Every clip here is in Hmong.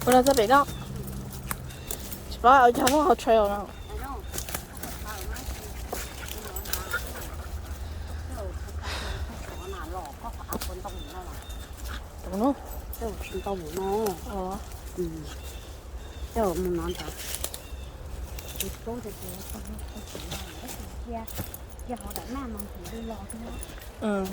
Ua no txog pem no. Tsis paub ua cas muaj hauv trail no. Tus no. Tus no.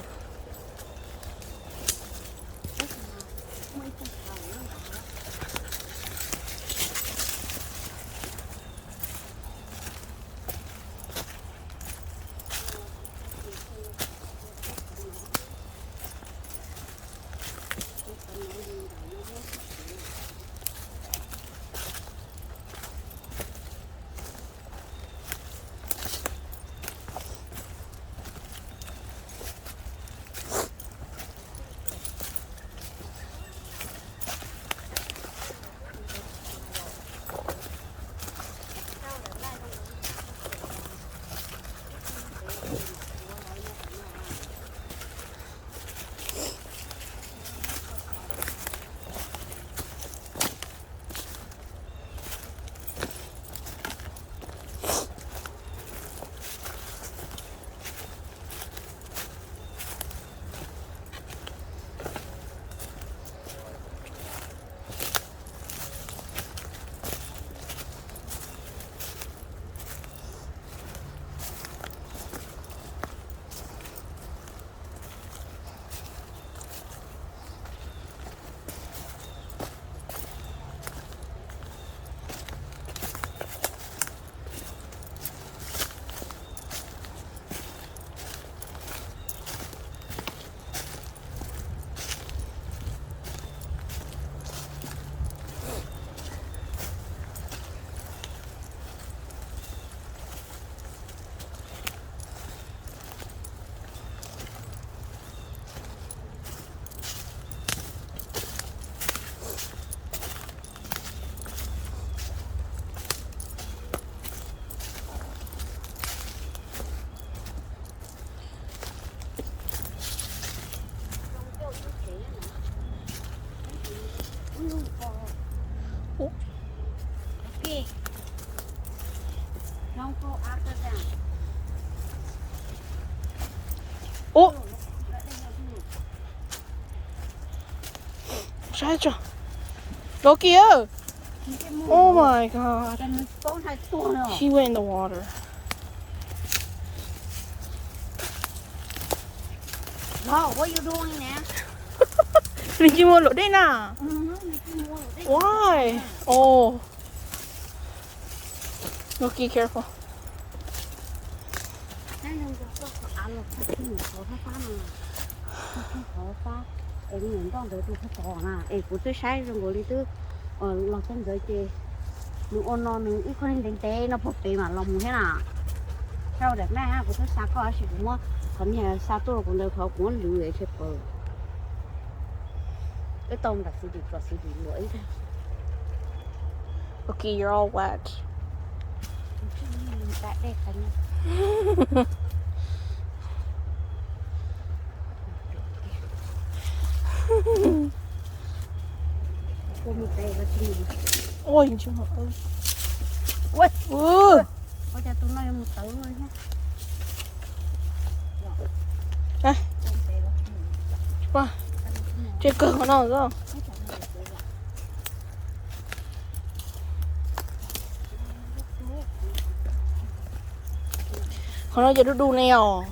Ub, saib tso. Loki, oh my God. He went in the water. Nws tsis mus luam dej na. Why? Oh. Loki, careful. Es kuv twb saib zoo nkaus li twb los txog ntawd ces nws ua no nws ib qho ntev ntev no puag pem mam los mus thiab na. Saib ua daim maj, kuv twb xa koj tab sis kuv muab qhov niag xa tuaj rau kuv ntawd qhov kuv muab lwv es tshe pawv. Wb tau nram xwb tim kom xwb tim luam ib. Okay, you're all wet. Ua cas tus no yuav mus tawv no thiab. Tsis kawg qhov no xwb. Qhov no ces du du ne os.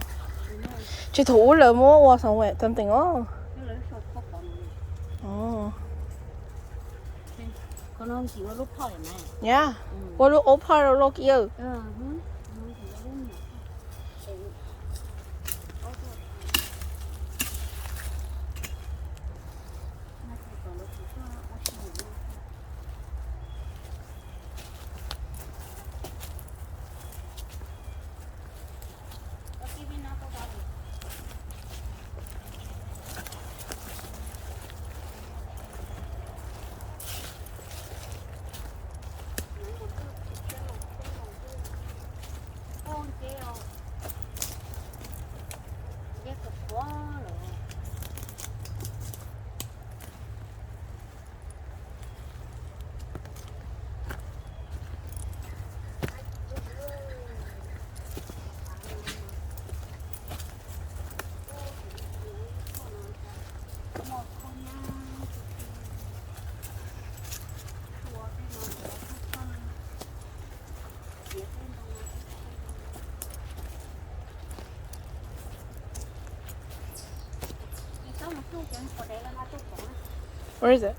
Tsis thaum ub lawv muab ua something os. Yog, ua lub old part rau Loki. Where is it?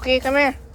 Okay, come here.